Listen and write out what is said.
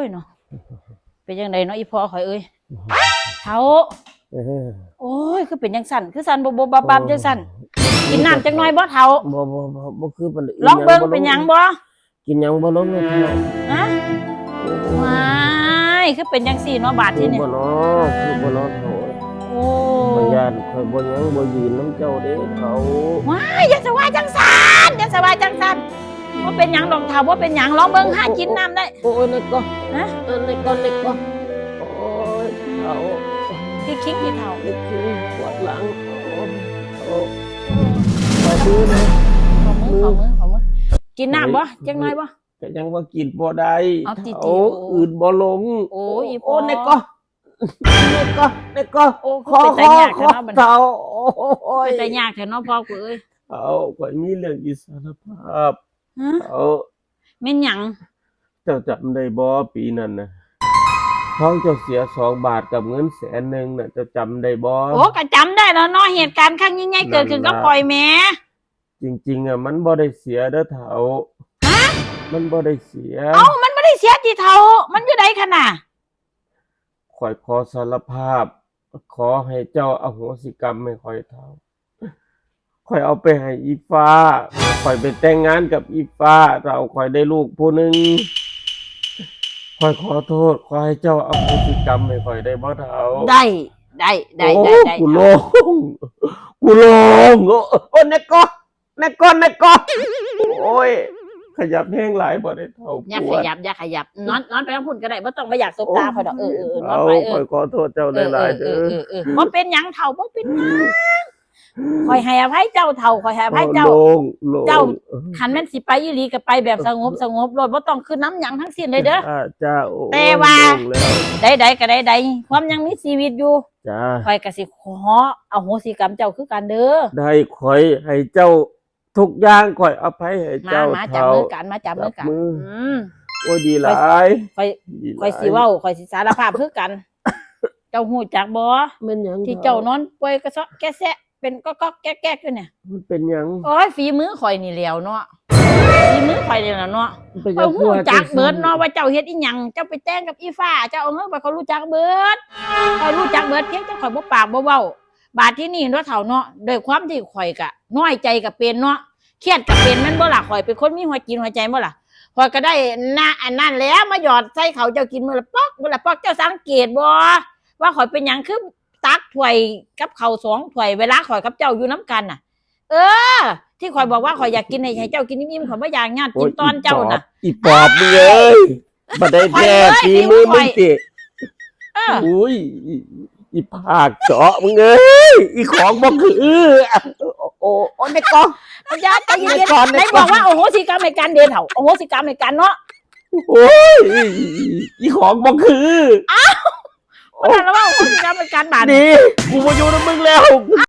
ຍເນາະ ເປັນຈັ່ງໃດເນາະ ອີ່ພໍ່ຂ້ອຍເອີຍ ເຖົ້າ. ເອີ ໂອ້ຍ ຄືເປັນຈັ່ງຊັ້ນ ຄືສັ່ນບົບໆບັບໆ ໂອ້ ຈັ່ງຊັ້ນ. ກິນນ້ຳຈັກໜ່ອຍບໍ່ ເຖົ້າ? ບໍ່ ບໍ່ ບໍ່ ບໍ່ຄືປານໃດ. ລອງເບິ່ງ ເປັນຫຍັງບໍ່? ກິນຫຍັງບໍ່ລົງເລີຍ ເຖົ້າ. ຮະ? ໂອ້ຍ ວ້າຍ ຄືເປັນຈັ່ງຊີ້ເນາະ ບາດທີນີ້ ຄືບໍ່ເນາະ ຄືບໍ່ເນາະ ເຖົ້າ. ໂອ້ ຂ້ອຍຢ້ານ ຂ້ອຍບໍ່ຫຍັງບໍ່ຢືນນຳເຈົ້າເດ້ ເຖົ້າ. ວ້າຍ ຢ່າສະວ່າຈັ່ງຊັ້ນ ຢ່າສະວ່າຈັ່ງຊັ້ນ. ບໍ່ເປັນຫຍັງດອກ ເຖົ້າ ບໍ່ເປັນຫຍັງ ລອງເບິ່ງ ໂອ້ ຫາກິນນ້ຳໄດ້. ໂອ້ ໂອ້ຍ ແນ່ກໍ ຮະ? ເອີ ແນ່ກໍ ແນ່ກໍ. ໂອ້ຍ ເຖົ້າ ຄິງໆ ເຖົ້າ ຄິງ ປວດຫຼັງ. ໂອ້ ໂອ້ ຂໍມື ຂໍມື ຂໍມື ຂໍມື. ກິນນ້ຳບໍ່? ເອີ ຈັກໜ່ອຍບໍ່? ກໍຍັງວ່າກິນບໍ່ໄດ້ ເອົາຕິໆ ເຖົ້າ ໂອ້ ອືດບໍ່ລົງ. ໂອ້ຍ ອີ່ພໍ່ ໂອ້ ແນ່ກໍ ແນ່ກໍ ແນ່ກໍ. ໂອ້ ຄືເປັນຕາຍາກແທ້ເນາະ ເຖົ້າ. ໂອ້ຍ ເປັນຕາຍາກແທ້ເນາະ ພໍ່ກູເອີຍ. ເຖົ້າ ຂ້ອຍມີເລື່ອງຊິສາລະພາບ. ຮະ? ເຖົ້າ ແມ່ນຫຍັງ? ເຈົ້າຈຳໄດ້ບໍ່? ປີນັ້ນນະ ທອງເຈົ້າເສຍສອງບາດກັບເງິນແສນໜຶ່ງນະ ເຈົ້າຈຳໄດ້ບໍ່? ໂອ້ ກໍຈຳໄດ້ແລ້ວເນາະ ເຫດການຄັ້ງຍິ່ງໃຫຍ່ເກີດຂຶ້ນກັບຂ້ອຍແໝ. ຈິງໆ ອະ ມັນບໍ່ໄດ້ເສຍເດີເຖົ້າ. ຮະ? ມັນບໍ່ໄດ້ເສຍ. ເອົ້າ ມັນບໍ່ໄດ້ເສຍຕິເຖົ້າ? ມັນຢູ່ໃດຂະນະ? ຂ້ອຍຂໍສາລະພາບ ຂໍໃຫ້ເຈົ້າອະໂຫສິກຳໃຫ້ຂ້ອຍເຖົ້າ. ຂ້ອຍເອົາໄປໃຫ້ອີ່ຟ້າ ຂ້ອຍໄປແຕ່ງງານກັບອີ່ຟ້າເຖົ້າ ຂ້ອຍໄດ້ລູກຜູ້ໜຶ່ງ. ຂ້ອຍຂໍໂທດ ຂໍໃຫ້ເຈົ້າອະໂຫສິກຳໃຫ້ຂ້ອຍໄດ້ບໍ່ເຖົ້າ? ໄດ້ ໄດ້ ໄດ້ ໂອ້ ໄດ້ ໄດ້ ກູໂລ່ງ ກູໂລ່ງ. ໂອ້ ໂອ້ ແນ່ກໍ ແນ່ກໍ ແນ່ກໍ. ໂອ້ຍ ຂະຫຍັບແຮງຫຼາຍບໍ່ໄດ້ເຖົ້າ ຢ່າຂະຫຍັບ ຢ່າຂະຫຍັບ. ນອນ ນອນໄປທາງພຸ້ນກໍໄດ້ ບໍ່ຕ້ອງມາຢາກສົບຕາຂ້ອຍດອກ. ເອີ ເອີ ເອີ ນອນໄປ. ເອີ ໂອ້ ເອີ ຂ້ອຍຂໍໂທດເຈົ້າຫຼາຍໆເດີ. ເອີ ເອີ ເອີ ບໍ່ເປັນຫຍັງເຖົ້າ ບໍ່ເປັນຫຍັງ. ຂ້ອຍໃຫ້ອະໄພເຈົ້າເຖົ້າ ຂ້ອຍໃຫ້ອະໄພເຈົ້າ. ໂອ້ ໂລ່ງ ໂລ່ງ. ເຈົ້າ ຄັນແມ່ນຊິໄປອີ່ຫຼີກໍໄປແບບສະຫງົບ ສະຫງົບໂລດ ບໍ່ຕ້ອງຄິດນຳຫຍັງທັງສິ້ນເລີຍເດີ. ຈ້າ ໂອ້ ແຕ່ວ່າ ໂລ່ງແລ້ວ ໃດໆກໍໃດໆ ຄວາມຍັງມີຊີວິດຢູ່ ຈ້າ ຂ້ອຍກໍຊິຂໍອະໂຫສິກຳເຈົ້າຄືກັນເດີ. ໄດ້ ຂ້ອຍໃຫ້ເຈົ້າທຸກຢ່າງ ຂ້ອຍອະໄພໃຫ້ເຈົ້າ. ມາ ມາຈັບມືກັນ ເຖົ້າ ມາຈັບມືກັນ ຈັບມື. ອືມ ໂອ້ຍ ດີຫຼາຍ ຂ້ອຍ ຂ້ອຍ ຂ້ອຍຊິເວົ້າ ຂ້ອຍຊິສາລະພາບຄືກັນ. ເຈົ້າຮູ້ຈັກບໍ່? ແມ່ນຫຍັງ? ທີ່ເຈົ້ານອນປ່ວຍກະເຊາະແກະແຊະ ເປັນກອກໆແກກໆຢູ່ນີ້ ມັນເປັນຫຍັງ? ໂອ້ຍ ຝີມືຂ້ອຍນີ້ແຫຼ້ວເນາະ ຝີມືຂ້ອຍນີ້ລະເນາະ. ຂ້ອຍຮູ້ຈັກເບິດເນາະວ່າເຈົ້າເຮັດອີ່ຫຍັງ ເຈົ້າໄປແຕ່ງກັບອີ່ຟ້າ ເຈົ້າເອົາເງິນໄປ ຂ້ອຍຮູ້ຈັກເບິດ ຂ້ອຍຮູ້ຈັກເບິດ. ພຽງແຕ່ຂ້ອຍບໍ່ປາກບໍ່ເວົ້າ. ບາດທີນີ້ເນາະເຖົ້າເນາະ ດ້ວຍຄວາມທີ່ຂ້ອຍກະນ້ອຍໃຈກະເປັນເນາະ ຄຽດກະເປັນແມ່ນບໍ່ລະ? ຂ້ອຍເປັນຄົນມີຫົວຈິດຫົວໃຈບໍ່ລະ? ຂ້ອຍກະໄດ້ນະ ອັນນັ້ນແຫຼະ ມາຫຍອດໃສ່ເຂົ້າເຈົ້າກິນມື້ລະປອກ ມື້ລະປອກ. ເຈົ້າສັງເກດບໍ່ວ່າຂ້ອຍເປັນຫຍັງຄື ຕັກຖ້ວຍກັບເຂົ້າສອງຖ້ວຍ ເວລາຂ້ອຍກັບເຈົ້າຢູ່ນຳກັນນະ. ເອີ ທີ່ຂ້ອຍບອກວ່າຂ້ອຍຢາກກິນໃຫ້ ໃຫ້ເຈົ້າກິນອີ່ມໆ ຂ້ອຍບໍ່ຢາກຍາດກິນຕອນເຈົ້ານະ. ໂອ້ຍ ອີປອບ ອີປອບ ມຶງເອີຍ ບັນໄດແທ້ ຝີມືມຶງຕິ. ເອີ ອຸ້ຍ ອີ ອີພາກເຈາະ ມຶງເອີຍ ອີຂອງບໍ່ຄື. ໂອ້ ໂອ້ ໂອ້ ແນ່ກໍ ຢ່າ ໃຈເຢັນໆ ໄດ້ບອກວ່າອະໂຫສິກຳໃຫ້ກັນເດ້ເຖົ້າ ອະໂຫສິກຳໃຫ້ກັນເນາະ. ໂອ້ຍ ອີຂອງບໍ່ຄື. ອ້າວ ໂອ້ ມັນລະວ່າໂຫສິກຳໃຫ້ກັນບາດນີ້ ດີ ກູບໍ່ຢູ່ນຳມຶງແລ້ວ.